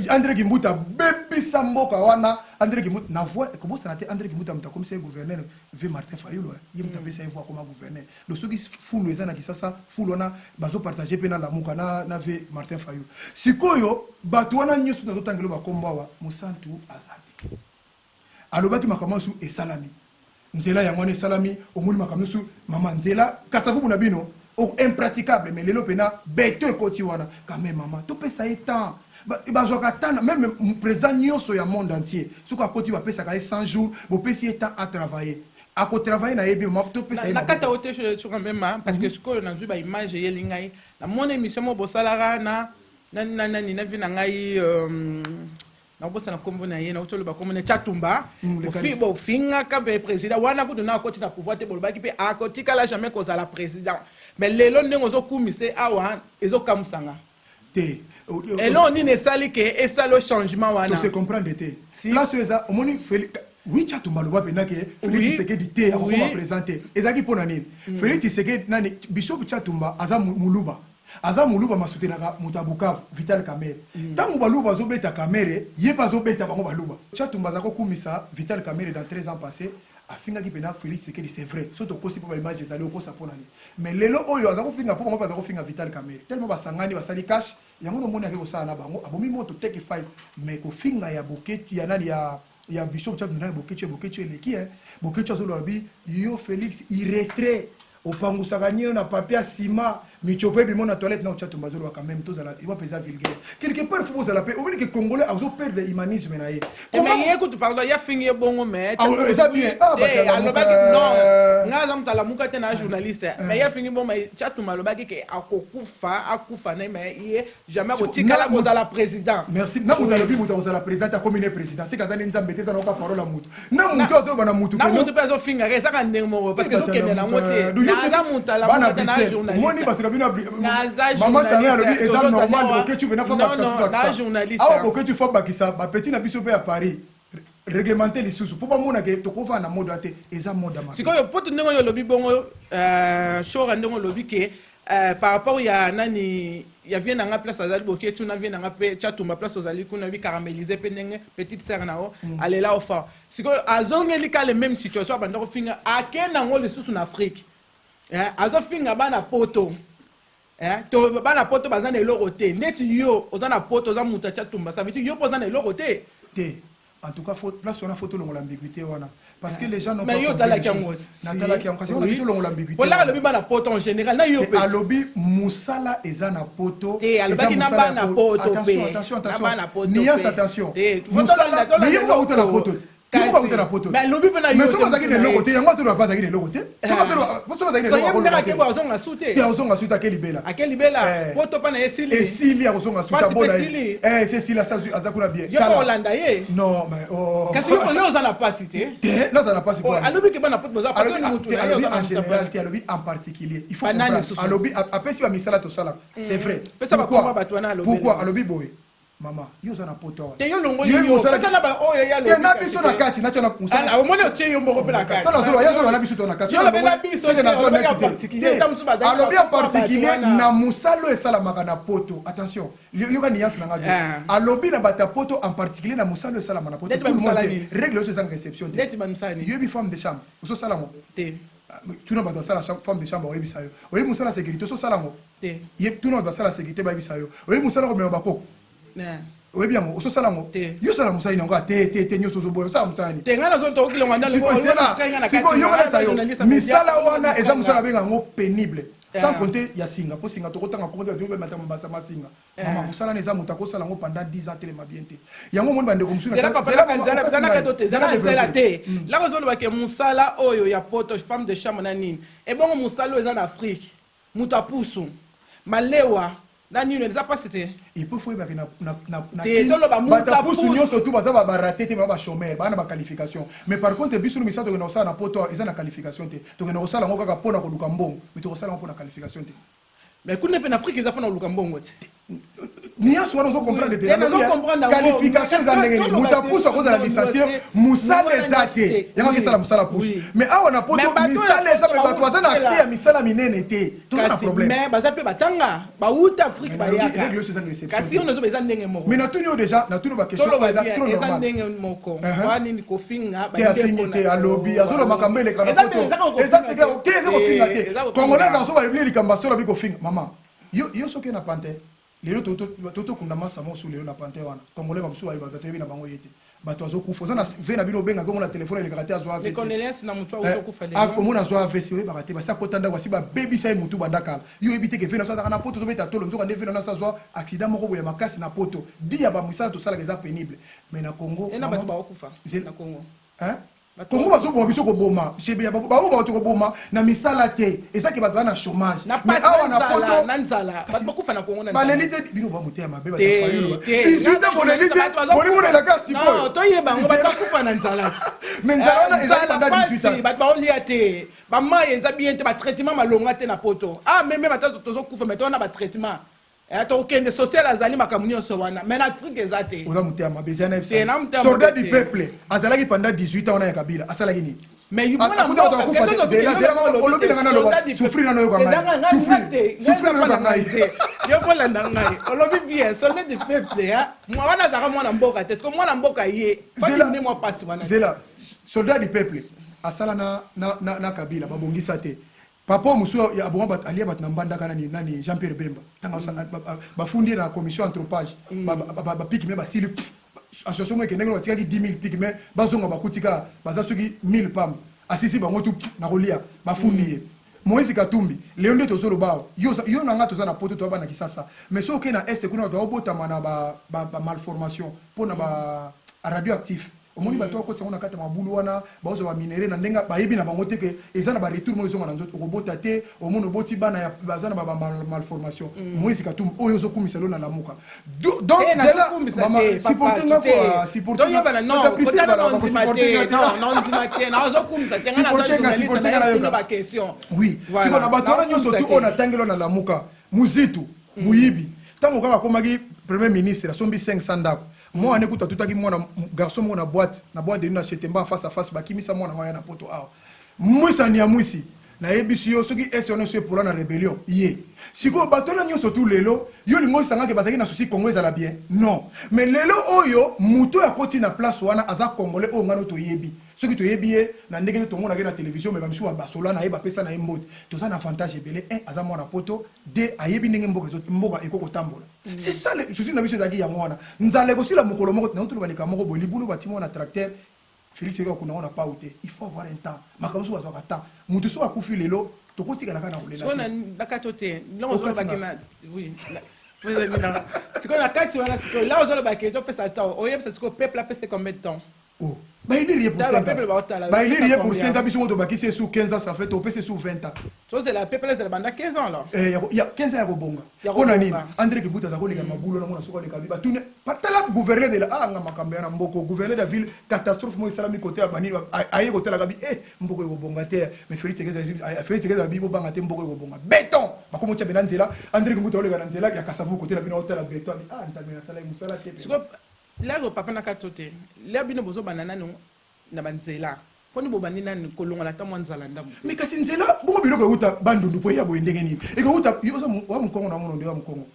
André Kimbuta abebisa mboka wana. André Kimbuta na voix ekobosana te. André Kimbuta moto akomisa ye gouverneur, ve Martin Fayulu, ye moto apesa ye voix, akoma gouverneur. Do soki fulu eza na Kisasa, fulu wana bazopartage mpe na Lamuka na ve Martin Fayulu. Sikoyo bato wana nyonso nazotangelo bakombo awa, mosantu aza te. Alobaki makambo nyonso esalami, nzela yango wana esalami. Omoni makambo nyonso, mama, nzela Kasavubu na bino impraticable, mais lelo mpena beto ekoti wana. Quand même, mama, topesa ye temps. Bazwaka temps, même président nyonso ya monde entier, soki akoti bapesaka ye 100 jours. Bopesi ye temps à travailler, akotravaille na ye bien. Mama, topesa ye Na kati maboko. ya ote soka même, parce que sikoyo nazwi baimage eyeli ngai, namoni émission moko bosalaka na nani na nani na vi na ngai, nakobosana nkombo na ye, nauti oloba nkombo na Chatumba. Le Bofingaka mpe président wana kutu na akoti na pouvoir te, bolobaki mpe akotikala jamais kozala président. Mais lelo ndenge ozokumisa ye awa, ezokamusanga. Te. Eloko nini esali ke esali o changement wana? Tose comprendre te. Si. Place oyo eza, omoni oui, Chatumba aloba mpenza ke Félix Tshisekedi te akokoma président te. Ezalaki mpo na nini? Félix Tshisekedi nani, bishop Chatumba aza moluba, aza moluba, masutenaka moto ya Bukavu, Vital Kamerhe. Ntango baluba bazobeta Kamerhe, ye mpe azobeta bango baluba. Chatumba aza kokumisa Vital Kamerhe. Dans 13 ans passé afingaki mpena Félix Tshisekedi, c'est vrai. So tokosi mpo baimage ezali, okosa mpo na nini? Mais lelo oyo aza kofinga mpo bango mpe aza kofinga Vital Kamerhe, tellement basangani, basali cash yango. Nomoni ake kosala na bango, abomi moto teki 5. Mais kofinga ya Boketu, ya nani, ya bishop Chatumba na Boketu, ya Boketu eleki, eh. Boketu azoloba bi yo Félix irretraité, opangusaka nino na papier ya nsima, mitiopo ebimo na toilette na Chatumba. Azoloba quand même, tozala ewa mpenza vulgaire quelque part, faut bozala mpe. Omoni ke Congolais azoperdre humanisme na ye. Mais ye kutu, pardon, ye afingi ye bongo, mais Ah, eza bien. Ah, bato ya alobaki Lamuka, non, ngai aza moto alamuka te, na journaliste, mais ye afingi bongo, mais Chatumba alobaki ke akokufa, akufa na ye, mais ye jamais akotikala kozala président. Merci. Na moto alobi moto akozala président te, akomi ne président, seka aza nde Nzambe te. Eza naoka parole ya moto na moto azoloba na motu. Na moto mpe azofingaka, ezaka ndenge moko, parce que ezokende nango te. Naza moto alamuka te, na journaliste. Omoni bato na bino. Naza mama Sami alobi eza journaliste. normal. Boketu mpena fo Non, bakisa non, susu na accent. journaliste. Awa Boketu fo bakisa bapeti na biso mpe ya Paris, réglementé lisusu mpo bamonake tokofana na mode wana te, eza mode ya mabe. Sikoyo poto ndenge oyo olobi bongo, Shora, ndenge olobi ke par rapport ya nani, ya vie na nga place azali boke tuna vie na nga mpe Chatumba place ozali kuna, oyebi caramélisé mpe ndenge petite sœur na yo alela o fort. Sikoyo azongeli ka le même situation, abanda kofinga, ake nango lisusu na Afrique, eh, azofinga bana poto, eh, to bana poto baza na eloko te. Ndeti yo oza na poto, oza moto ya Chatumba, ça veut dire yo mpo oza na eloko te. Te. En tout cas, faut place wana, faut tolongola ambiguïté wana, parce que les gens n'ont Mais pas yo compris otalaki les choses. yango. Natalaki yango, kasi wana tolongola ambiguïté. Olaka alobi bana poto en général na yo Te, mpe. alobi mosala eza na poto. Te, alobaki eza na mosala ya bana poto Attention, pe. attention, Na attention. bana poto Nuance, pe. attention. Te, Mosala, tolanda mais ye moko auta na eloko. poto te. Ye moko auta na poto te. Mais alobi mpe na yo Mais te, soki ozalaki na motu na eloko ye. te, yango atoloba mpe azalaki na eloko te. Soki soki ozalaki na So eloko, ye akoloba ndenge te. ake bo azonga su te. Te, azonga su te, ake libela. Ake libela. Eh. Poto mpa na ye esili. Esili, akozonga su te. Pasi mpe Abona ye. esili. Eh, esi esili, aza kuna bien. Yo mpe Tala. olanda ye. Non, mais oh. Kasi yo oza na pasi te. Te, naza na pasi Oh, po wana. alobi ke bana poto baza pasi, Alobi mutu te, na ye alobi oza na en mutu général apana. te, alobi en particulier. Il faut Banani comprendre. susu. Alobi apesi ba misala tosala, c'est vrai. Pesa Pourquoi? bakoma bato wana alobi. Pourquoi alobi boye? Mama, yo oza na poto awa. Te, yo longoli Yo yo. mosala- Pesa na ba oyo ye alobi Te, na kasi biso te. na kati natya na mosala. Ah, omoni otie yo moko mpe na kati. Sala azoloba, ye azoloba na biso to na kati. Yo olobi na biso Seke te, nazo olobaki neti en te. particulier. Te, Ntango mosusu bazalaki alobi en bato particulier wana. na mosala oyo esalamaka na poto. Attention, yoka nuance na nga te. Ah. Alobi na bato ya poto en particulier na mosala oyo esalamaka na poto. Neti Tout le monde bamisala te. nini? Règle oyo ezanga réception te. Neti bamisala nini? Yoyebi femme de chambre ososala ngo? Te. Tuna bato basala femme de chambre, oyebisa yo. Oyebi mosala sécurité, ososala ngo? Te. Tuna bato basala sécurité, bayebisa yo. Oyebi mosala komema bakoko? Ne. Oyebi yango, ososala yango? Te. Yo osala mosala nini yango? Te, te, te, nyonso ozoboya, osala mosala nini? Te, ngai nazotokilonga. Sikoyo yokanisa yo, misala wana eza mosala abenga yango pénible, sans compter ya singa, mpo singa tokotanga kombo te, bato bamata mabasa masinga. Mama, mosala wana eza moto akosala yango pendant 10 ans, telema bien te. Yango omoni bandeko mosusu Zela papa, Zela, nzela mama, na okati kato ngai. te, Zela zela nzela développer. te. Lako ozolobake mosala oyo ya poto, femme de chambre na nini, ebongo mosala oyo eza na Afrique, moto apusu malewa na nini, eza mpasi te? Et puis faut oyebake na Te, toloba mutu bato apusu apusu. nyonso tu baza baraté te, baa bachômeur, baa na baqualification. Mais par contre, biso no misala tokende kosala na poto awa eza na qualification te. Tokende kosala yango kaka mpona koluka mbongo, mais tokosala yango mpona qualification te. Mais kuna mpe na Afrique eza mpona koluka mbongo te. Nyonso wana ozocomprendre te. Te, nazocomprendre yango. Qualification eza ndenge nini? Moto apusu akozala licencié, mosala eza te. Yango akesala mosala pusu. Mais awa na poto Mais bato oyo misala eza, me bato baza na bautela. accès ya misala minene te. Toza na Kasi problème. mais baza mpe batanga, bauta Afrique, Mais nalobi, bayaka. règle nyonso ezanga exception Kasi te. yo nazoba eza ndenge moko. Mais natuni yo déjà, natuni baquestion Toloba eza bien, trop eza normal. ndenge moko. Wana nini kofinga? Te, afingi te, alobi, azoloba makambo eleka na poto. Eza secret te, eza kofinga te. Congolais aza so balobi likambo, asolo abi kofinga. Mama, yo soki na pante lelo, totokunda masa mosu lelo na pante wana, congolais bamosusu bayebi, bato yebi na bango ye te. Bato azokufa, oza na ve na bino, obengaki omona telefone elekaka te, azwa Les AVC. condoléances na motu Eh, auti okufa lelo. Omona azwa AVC, oyebaka te, basi akota ndako, basi babebisa ye motu banda kala. Yo oyebi te ke ve na so azalaka na poto, ozobeta tolo, nzoka nde ve na so azwa accident moko boye ya makasi na poto. Di ya bamisala tosalaka eza pénible, mais na Congo Ena mama, bato baokufa na Congo. Hein? Bato Kongo bazoboma biso, koboma shebe ya baboma bato, koboma na misala te. Ezaki bato baa na chômage. Na Mais pasi, awa na na nzala, poto na nzala. Bato bakufa na Congo na nzala. Baleli te, bino ba moteya mabe. Te, Bato te. 18 boleli te, Bato bazokufa. boli monelaka Non, sikoyo. toyeba yango, bato bakufa na nzala te. Mais nzala wana Eh, ezali nzala, pendant 18 ans. pasi, bato baolia te, bamai eza bien te, batraitement malonga te na poto. Ah, même bato tozokufa, mais towana batraitement. Eh, tokokende social, azali makambo nyonso wana, mais na Afrique eza te. Oza moteya mabe, eza na Te, na moteya soldat mabe du te. peuple azalaki pendant 18 ans wana ya Kabila, asalaki nini? Mais Ah, mwana akuta bato mboka, bakufa te. kezo Zela, zela, mama, olobi na ngai, naloba. Souffrir nano yoka ngai. Souffrir. Souffrir nano yoka ngai. Yo kolanda ngai, olobi bien, soldat du peuple ya wana azalaka mwana mboka te. Siko mwana mboka ye Zela. nde mwa pasi wana. Zela, soldat du peuple asala na Kabila, babongisa te. Papa oyo mosusu abonga bato, alia bato na Mbandaka, nani, Jean Pierre Bemba, ntango bafundi ye na commission anthropage, bapiki me basili pff, association moko ekendenge, batikaki 10 000 piki me bazonga, bakuti kaka baza soki 1000 pam, asisi bango tu pff, na kolia. Bafundi ye. Moïse Katumbi, lelo nde tozoloba awa, yo na nga toza na poto, toza bana Kisasa, mais soki okei na Est kuna, bato baobotama na ba malformation mpo na ba radioactif. Omoni bato bakotisa yango na kati ya mabulu wana, bazozwa baminerais na ndenge bayebi na bango te ke eza na baretour moko ezonga na nzoto, okobota te. Omoni oboti bana baza na bamalformation. Moïse Katumbi oyo ozokumisa lelo na Lamuka. Donc Eh, zela, nazokumisa mama, te, papa, supporte nga te. kwa, supporte nga. Toyebana, non, Eza Priscille kotala Balaba, nondima supporte te, nga te. non, nondima te, nazokumisa te, nga naza Supporte nga, journaliste, supporte nga, nayebino nayoka. baquestion. Oui. Voilà. Sikoyo na bato wana nyonso Naokumisa tu te. oyo natangeli na Lamuka, Muzitu muyibi, ntango kaka akomaki premier ministre, asombi 500 ndako. Mwana ekuta atutaki mwana garçon moko na boîte de nuit na Chetemba, en face à face, bakimisa mwana ngo aya na poto awa. Mwisani ya mwisi. Nayebisi yo, soki est wana esi epola na rebellion, ye sikoyo bato wana nyonso tu lelo yo olingi osanga ke bazalaki na souci Congo ezala bien? Non. Mais lelo oyo moto oyo akoti na place wana aza congolais oyo ngai no toyebi. Soki toyebi ye na ndenge te, tomonaka ye na television, mais ba misusu basola na ye, bapesa na ye mbote. Toza na avantage ebele, un aza mwana poto, deux ayebi ndenge mboka ezo mboka eko kotambola. C'est ça le souci na biso ezalaki yango wana. Nzala ekosila mokolo moko te. Nauti koloba likambo moko boye, libulu batimo na tracteur, Felix eka kokunda yango na pawu te. Il faut avoir un temps. Makambo mosusu bazwaka temps. Mutu soki akufi lelo, tokotikala kaka na kolela Sikoyo te. na na kati oyo te, biloko Okati ozoloba nga. ke na oui na président Nina. Sikoyo na kati wana sikoyo là ozoloba ke topesa temps, oyebisa sikoyo peuple apesa combien de temps? Oh. Ba élire ye pour Tala 5 peuple ans. baotala, Ba élire ye pour combien? 5 ans, biso moto bakisi ye sous 15 ans, ça fait topesa ye sous 20 ans. Tozela peuple ezala banda 15 ans alors. Eh, ya 15 ans ya kobonga. Ya Pona nini? kobonga. André Kimbuta aza koleka mabulu na mona soki aleka bi batune. Tala gouverneur de la ah nga makambo ya na mboko, gouverneur de la ville, catastrophe moko esalami côté ya banini, aye kotala kabi eh mboko ekobonga te. Mais Félix Tshisekedi, Félix Tshisekedi abi bobanga te, mboko ekobonga. Béton. Bakomo tia bena nzela, André Kimbuta oleka na nzela ya Kasavubu côté na bino otala béton abi ah Nzambe nasala ye mosala te. Sikoyo lero papa na kati te. Lero bino bozobanda nanu na ba nzela. Poni bobandi nanu kolongola ata mwa nzala ndambu te. Mais kasi nzela bongo biloko ewuta Bandundu po eya boye ndenge nini? Ekowuta yo oza wa mukongo na mono nde wa mukongo.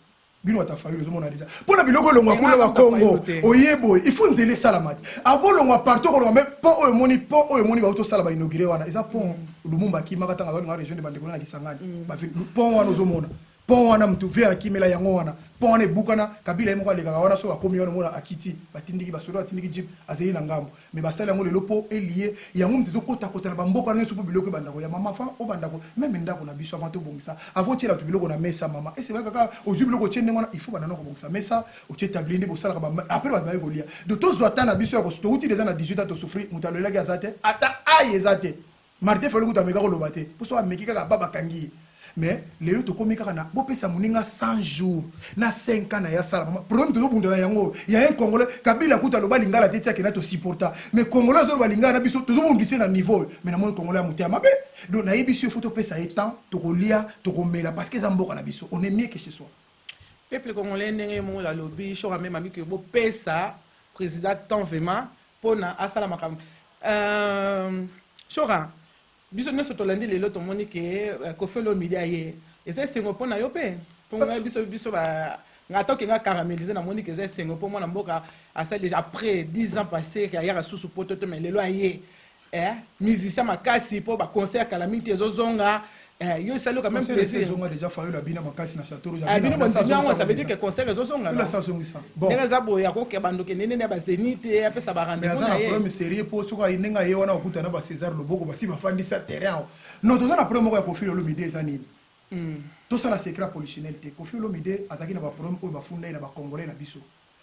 Bino bata Fayulu ozomona deja. Pona biloko elongwa kuna ba Congo oye boye il faut nzela esalama te. Avant olongwa partout okolongwa même pont oyo omoni, pont oyo omoni bauti osala ba inaugurer wana eza pont Lumumba akimaka ntango azolinga rejoindre bandeko na Kisangani. Ba pont wana ozomona. Pont wana mutu vie akimela yango wana. Pont wana ebukana, Kabila ye moko alekaka wana soki akomi wana omona akiti, batindiki ba soda, batindiki jeep, azeli na ngambo. Mais basali yango lelo po e lier yango mutu ezo kota kota na ba mboka wana nionso po biloko ebanda koya. Mama avant obanda ko meme ndako na biso avant tobongisa, avant otiela batu biloko na mesa mama est ce que kaka ozui biloko otie ndenge wana, il faut banda nanu kobongisa mesa, otie tablier nde bosalaka ba après batu baye kolia. Donc tozua temps na biso ya ko towuti dejà na 18 ans to souffrir, mutu alelaki aza te, ata ayi eza te. Martin Fayulu kutu ameka koloba te po soki ameki kaka ba bakangi ye. Mais lelo tokomi kaka na bopesa moninga 100 jours na 5 ans na ye asala mama problème tozobunda na yango ya un congolais. Kabila kutu aloba lingala te ti akenda to supporta, mais congolais azoloba lingala na biso tozobundisa ye na niveau oyo. Mais namoni congolais ya motema mabe. Donc nayebisi yo faut topesa ye temps, tokolia tokomela parce que eza mboka na biso, on est mieux que chez soi. Peuple congolais ndenge ye moko alobi shora meme amiki bopesa président temps vraiment pona asala makambo. Shora, biso nyonso tolandi lelo tomoni ke Koffi Olomide aye. Eza esengo pona yo pe? Po ngai biso biso ba nga ata okenga caramélisé namoni ke eza esengo po mwana mboka asali déjà après 10 ans passé ke ayaka susu poto te mais lelo aye. Musicien makasi po ba concert kala mingi te ezozonga. Yo esali yo quand même Concert plaisir. ezonga déjà, Fayulu abina makasi na Château Rouge. Ah, bino Abina, bondimi yango, ça veut dire déjà. que concert ezozonga, Fayulu non? azongisa. Bon. Ndenge eza boye akoke bandoki nene na ba Zénith apesa ba Mais rendez-vous aza na na ye. problème sérieux po soki aye ndenge aye wana okuta na ba César Loboko basi bafandisa terrain awa. Non, toza na problème moko ya Koffi Olomide eza nini? Tosala secret ya polichinelle te. Koffi Olomide azalaki na ba problème oyo bafunda ye na ba Congolais na biso.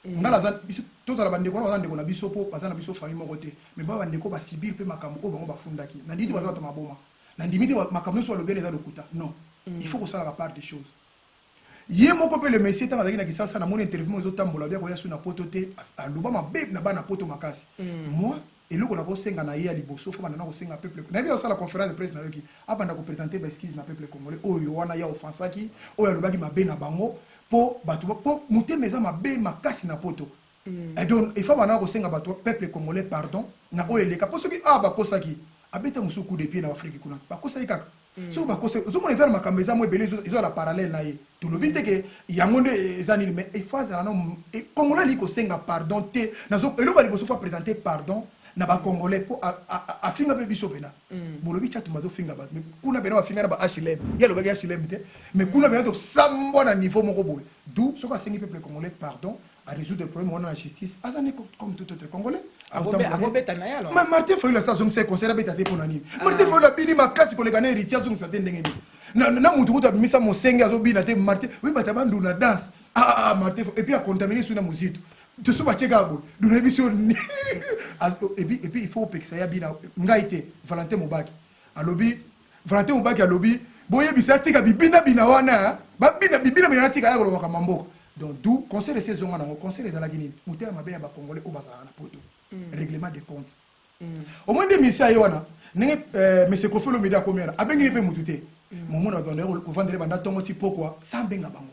Nga naza biso tozala ba ndeko wana baza ndeko na biso po baza na biso famille moko te. Mais ba ba ndeko ba subir pe makambo oyo bango bafundaki. Na ndimi te baza bato ya maboma. Na ndimi te makambo nyonso balobi wana eza lokuta. Non. Il faut kosalaka part des choses. Ye moko pe le monsieur tango azalaki na Kisasa namoni interview moko ezo tambola alobi akoya su na poto te, aloba mabe na bana poto makasi. Moi eloko nako senga na ye ya liboso faut abanda nako senga peuple, nayebi azo sala conference de presse nayoki, abanda ko presenter ba excuses na peuple congolais oyo wana ye a offensaki, oyo alobaki mabe na bango po batu po motema eza mabe makasi na poto. Et donc il faut abanda ko senga batu peuple congolais pardon na oyo eleka po soki awa bakosaki abeta mosusu coup de pied na Afrique kuna bakosaki kaka. Soki bakosaki ozomona eza na makambo eza mwa ebele ezala parallèle na ye. Tolobi te ke yango nde eza nini mais il faut azala na congolais alingi kosenga pardon te. Nazo eloko ya liboso faut présenter pardon na ba congolais po afinga pe biso pena. Bolobi Tshatumba azofinga bato mais kuna pena bafinga na ba HLM. Ye alobaki HLM te mais kuna pena tosambwa na niveau moko boye. D'où soki asengi peuple congolais pardon a résoudre problème wana na justice aza ne comme tout autre congolais. Akobeta na ye alors. Mais Martin Fayulu asa azongisa ye concert abeta te pona nini? Martin Fayulu abini makasi koleka na héritier azongisa te ndenge nini? Na mutu kutu abimisa mosenge azobina te Martin oui bata bandu na danse. Ah ah Martin et puis a contaminer sous na muzito. Toso batie kaka boye. Donc nayebi so et puis il faut opekisa ye abina ngai te Valentin Mobaki. Alobi Valentin Mubaki alobi boyebisa atika bibina bina wana babina bibina bina atika ya koloba makambo ya mboka. Donc d'où concert esi ezonga nango concert ezalaki nini? Motema mabe ya ba congolais oyo bazalaka na poto. Règlement de compte. Omoni nde musicien aye wana ndenge monsieur Koffi Olomide akomi wana abengi ye pe mutu te. Momona bato bandaki kovandela banda tongo ti pokwa sans abenga bango.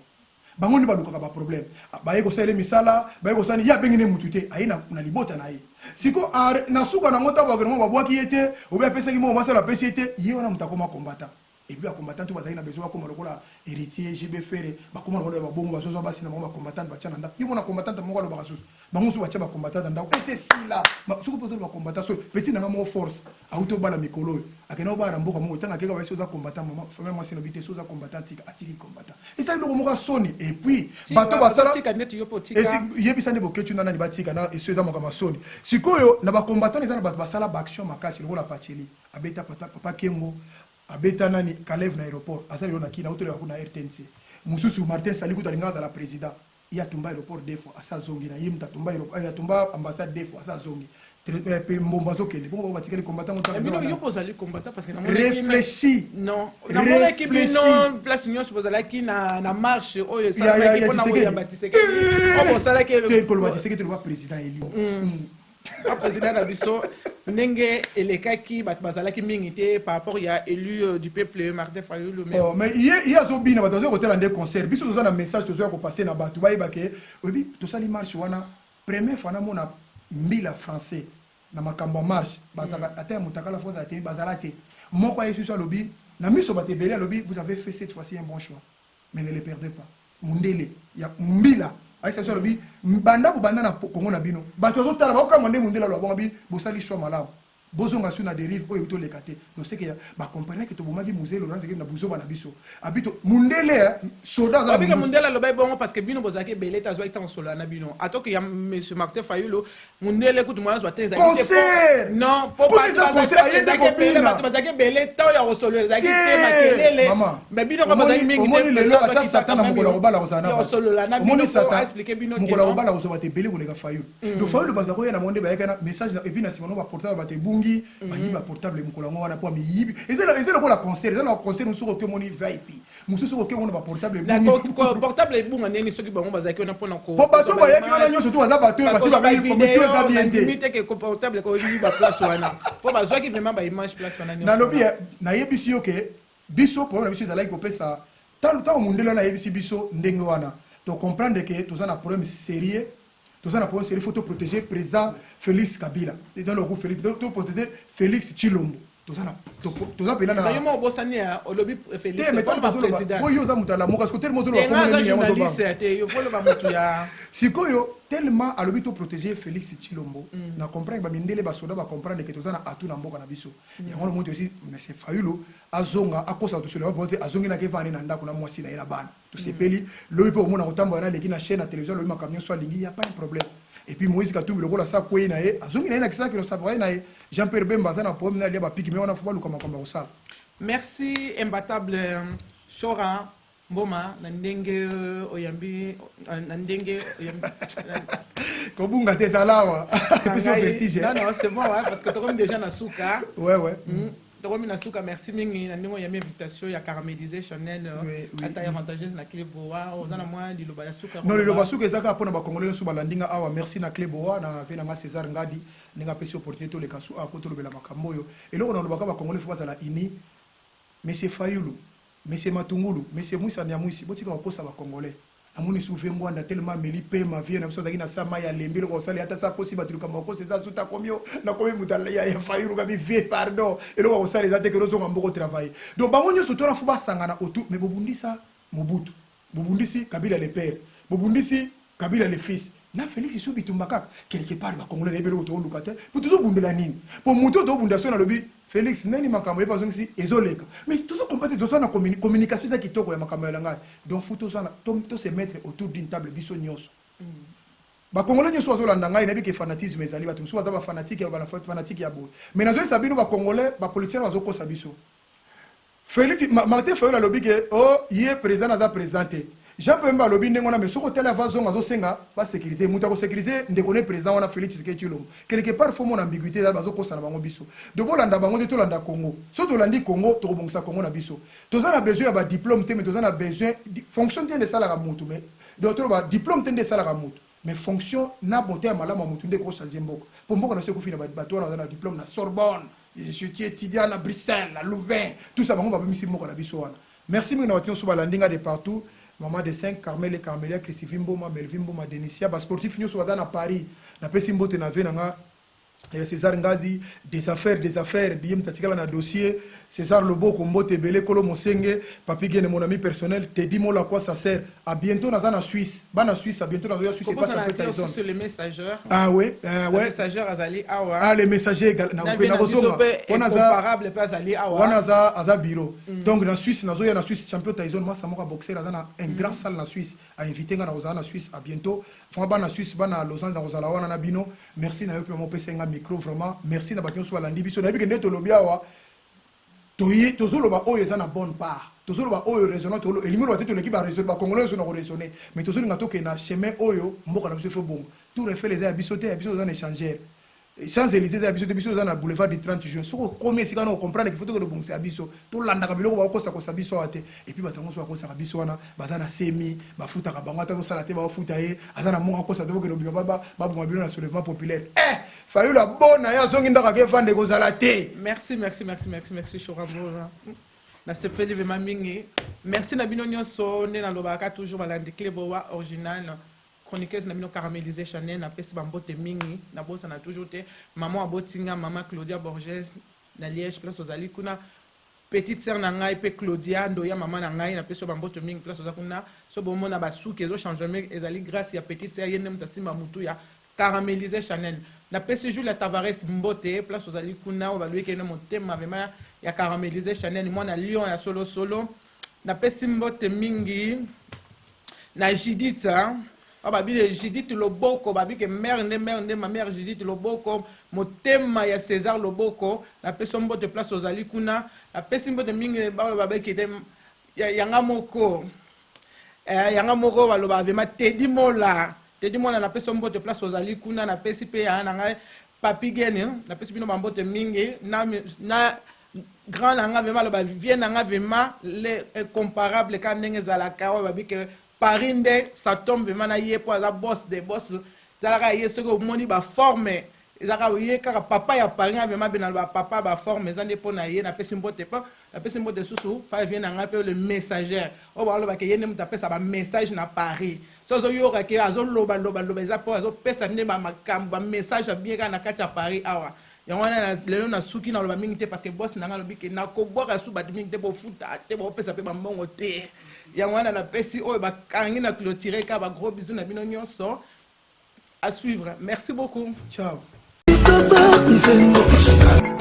Bango nde balukaka ba problème. Baye kosalela ye misala, baye kosala ye abengi nde mutu te, aye na, na libota na ye. Siko na suka nango ntango bakende babwaki ye te, obe apesaki mbongo basala apesi ye te, ye wana moto akoma combattant. Et puis ba combattant tout bazali na besoin bakoma lokola Heritier, JB Ferre, bakoma lokola ba bongo bazozwa basi na bango ba combattant batia na ndako. Yo mona combattant moko alobaka susu. Bango mosusu batia ba combattant na ndako. Et c'est sila. Soki mpo ba combattant so petit na nga moko force auti obala mikolo oyo. Akenda obala na mboka moko tanga akeka bayesi oza combattant mama famille mwasi lobi te so oza combattant tika atiki combattant. Eza eloko moko ya soni et puis bato basala tika ndeti yo po tika yebisa nde boketshu na nani batika na eso eza makambo ya soni. Sikoyo na ba combattant eza na bato basala ba action makasi lokola Pacheli abeta pata papa Kengo abeta nani Kalev na aeroport aza lelo na Kin auti oleka kuna na RTNC mususu Martin Sali kutu alingaka azala president ye atumba aeroport deux fois asi azongi na ye mutu atumba aeroport atumba ambassade deux fois asi azongi pe mbombo azokende bongo bango batikali combattant ngo bino yo bozali combattant parce que réfléchis non namonaki bino place nyonso bozalaki na na marche oyo esalamaki mpona koyamba Tshisekedi oyo bosalaki te koloba Tshisekedi toloba président élu. Ba président na biso ndenge elekaki bato bazalaki mingi te par rapport ya élu du peuple Martin Fayulu mais, oh, mais ye ye azobina bato bazoya kotala nde concert. Biso toza na message tozoya kopase na bato bayeba ke oyebi tosali marche wana première fois namona mbila français na makambo ya marche bazalaka ata ya motakala fo azala te bazala te moko ayesi biso alobi na miso bato ebele alobi vous avez fait cette fois-ci un bon choix mais ne le perdez pas. Mundele ya mbila ayesa biso alobi banda bobanda na Congo na bino bato bazotala baokamwa nde mundele aloba bongo abi bosali choix malamu bozonga su na derive oyo toleka te. Donc c'est que ba comprendre que tobomaki Mzee Laurent Nzeke na buzoba na biso abi to mundele soda aza na mundele aloba bongo parce que bino bozalaki ebele te azwaki ntango solola na bino atoki ya monsieur Martin Fayulu mundele kutu mwana azwa te ezalaki te non po bato bazalaki ebele ntango ya kosolola ezalaki te makelele mais bino ko bazalaki mingi te lelo ata satan na mokolo ya kobala kozala na kosolola na bino po expliquer bino mokolo ya kobala kozwa bato ebele koleka Fayulu. Donc Fayulu bato bakoya na bango nde bayaki na message et puis na nsima no baportable bato ebungi bayibi baportable mokolo yango wana po miyibi eza lokola concert eza na concert mosusu okoki omoni VIP mosusu okoki omona baportable ebungi. Portable ebunga ndenge soki bango bazalaki wana mpona ko po bato bayaki wana nyonso to baza bato oyo basi bametu eza bien te. Te ke portable koyibi ba place wana po bazwaki vraiment ba image place wana nyonso. Nalobi nayebisi yo ke biso problème na biso ezalaki kopesa ntango mundele wana ayebisi biso ndenge wana to comprendre ke toza na problème sérieux. Toza na problème sérieux, faut to protéger président Félix Kabila. Dans le groupe Félix, to protéger Félix Tshilombo. Toza na toza pena na yo moko bosani ya olobi Félix te mais tant président po yo oza moto alamuka siko tellement ozoloba komona nini yango journaliste te yo foloba moto ya sikoyo tellement alobi to protéger Félix Tshilombo na comprendre ba mindele ba soda ba comprendre que toza na atout na mboka na biso yango no moto aussi monsieur Fayulu azonga akosa tosolola po te azongi na kevani na ndako na mwasi na ye na bana tosepeli lobi mpe omona kotambola na aleki na chaîne ya télévision alobi makambo nyonso alingi ya pas un problème. Et puis Moïse Katumbi lokola sa kwei na ye azongi na ye na kisaki no na ye Jean Pierre Bemba aza na problème na alia bapiki me wana fo baluka makambo ya kosala. Merci imbattable Shora Mboma na ndenge oyambi na ndenge oyambi kobunga te ezala awa epesi yo vertige. Non non, c'est bon hein, parce que tokomi déjà na suka. Ouais. Tokomi na suka, merci mingi na ndenge oyambi invitation ya caraméliser Chanel ata avantageuse na Clé Boa oza na mwa liloba ya suka. Non, liloba suka eza kaka mpona bakongolais nyonso balandi nga awa. Merci na Clé Boa na ve na nga César Ngadi ndenge apesi opportunité toleka su awa po tolobela makambo oyo. Eloko nalobaka bakongolais fo bazala uni. Monsieur Fayulu, Monsieur Matungulu, Monsieur Mwisa Nyamwisi, botika kokosa bakongolais. Namoni su ve Ngwanda tellement ameli pema vie na biso azalaki na sa mai alembi eloko kosala ata sa akosi bato likambo akosi eza suta akomi yo nakomi moto ya Fayulu kabi vie pardon eloko kosala eza te ke ozonga mboko travailler. Donc bango nyonso tona fo basangana autour mais bobundisa Mobutu, bobundisi Kabila le père, bobundisi Kabila le fils na Félix su bitumba kaka quelque part ba congolais nayebi eloko tokoluka te po tozobundela nini po moto oyo tobunda so nalobi Félix nani makambo ye bazongisi ezoleka mais tozo comprendre toza na communication eza kitoko ya makambo ya langage. Donc faut toza to se mettre autour d'une table biso nyonso. Ba congolais nyonso bazolanda ngai nayebi ke fanatisme ezali bato mosusu baza ba fanatique ya ba fanatique ya boye mais nazoyesa bino ba congolais ba politiciens bazokosa biso. Félix Martin Fayulu alobi ke oh ye président naza président te. Jean Pemba alobi ndenge wana mais soki otali ava zonga azosenga ba sécuriser moto akosécuriser ndeko ne président wana Félix Tshisekedi Tshilombo. Quelque part faut mona ambiguïté eza bazokosa na bango biso. Donc bolanda bango te tolanda Congo. Soki tolandi Congo tokobongisa Congo na biso. Toza na besoin ya ba diplôme te mais toza na besoin fonction te nde esalaka moto mais donc toloba diplôme te nde esalaka moto mais fonction na beauté ya malamu ya moto nde ekochange mboka. Po mboka na biso ekufi na bato wana baza na diplôme na Sorbonne. Je suis étudiant na Bruxelles, na Louvain, tout ça bango babimisi mboka na biso wana. Merci mingi na bato nyonso balandi nga de partout. Maman de 5, Carmel et Carmelia, Christivie Mboma, Melvin Mboma, Denisia, ba sportifs nyonso baza na Paris. Napesi mbote na vie na nga eh, César Ngazi, des affaires, des affaires, ye moto atikala na dossier. César Loboko, mbote ebele, Kolo Mosenge, Papi Gene, mon ami personnel, Teddy Mola, quoi ça sert. À bientôt, naza na Suisse. Bana Suisse, à bientôt, nazoya Suisse, et pas Kobosana champion te Tyson. osusu le messageur. Ah ouais, euh, Le ouais. messageur azali awa. Ah, les messagers, Na vie na biso nakozonga. mpe Wana aza- incomparable mpe azali awa. wana aza aza bureau donc na Suisse, nazoya na Suisse, champion Tyson, masa moko ya boxer, aza na un grand salle na Suisse, ainvité nga na kozala na Suisse. À bientôt vraiment, bana Suisse, bana Lausanne, na kozala wana na bino. Merci na yo mpe mama opesa nga micro. Vraiment merci na bato nyonso balandi biso. Nayebi ke nde tolobi awa, toye tozoloba oyo eza na bonne part, tozoloba oyo raisonnant, elingi oloba te toleki bacongolais nyonso na koraisonner, mais tozolinga tokende na chemin oyo mboka na biso efo bongo. Tour Eiffel eza ya biso te, ya biso toza na échangeur. Champs Élysées eza ya biso te, biso toza na boulevard du 30 juin. Soki okomi esika na ocomprendre qu'il faut tokende obongisa ya biso, tolandaka biloko bakokosakosa biso awa te. Et puis bato yango so bakosaka biso wana, baza na semi, bafutaka bango, ata tosala te, baofuta ye, aza na mongo akosa te. Bokende obima, baboma bino na soulèvement populaire. Eh, Fayulu abona ye, azongi ndako, ake evanda, ekozala te. Merci, merci, merci, merci, merci, Shorambo. Nasepeli vraiment mingi. Merci na bino nyonso. Nde nalobaka toujours, balandi Cleboa Original, chroniqueuse na bino Caramélisé Chanel, napesi bambote mingi. Nabosana toujours te mama abotinga, mama Claudia Borges na Liège, place ozali kuna. Petite sœur na ngai mpe Claudia Ndoya, mama na ngai, napesi yo bambote mingi place oza kuna. So bomona basuki ezochange, ezali grâce ya petite sœur, ye nde moto asimba mutu ya Caramélisé Chanel. Napesi Julia Tavares mbote place ozali kuna, oyo balobiki ene motema vraiment ya Caramélisé Chanel, mwana Lion ya solosolo. Napesi mbote mingi na Judith, hein? Oyo babi Judith Loboko, babi ke mare nde mare nde ma mère Judith Loboko, motema ya César Loboko, napesi yo mbote place ozali kuna. Napesi mbote mingi baoyo babeki te yanga moko, yanga moko, baloba vraiment Tedi Mola, Tedi Mola, napesi yo mbote place ozali kuna. Napesi mpe yaya na ngai Papi Gene, napesi bino bambote mingi na grand na nga vraiment, aloba vie na nga vraiment le incomparable, kaka ndenge ezalaka. Oyo babi ke Paris nde ça tombe vraiment na ye, mpo aza boss de boss, ezalaka ye. Soki omoni baforme, ezalaka ye kaka papa ya Paris. Nga vraiment be naloba papa baforme eza nde mpo na ye. Napesi mbote mpo napesi mbote susu pa vie na ngai mpe le messager, oyo balobaka ye nde moto apesa bamessage na Paris. So azoyoka ke azoloba loba loba, eza mpo azopesa nde bamakambo, bamessage ya bien kaka na kati ya Paris awa. Yango wana lelo nasuki, naloba mingi te, parce que boss na ngai alobi ke nakobwaka su bato mingi te, bofuta te, bopesa mpe bambongo te. Yango wana napesi oyo bakangi na clôture kaka bagros bisous na bino nyonso. À suivre, merci beaucoup. Ciao. Bizengo.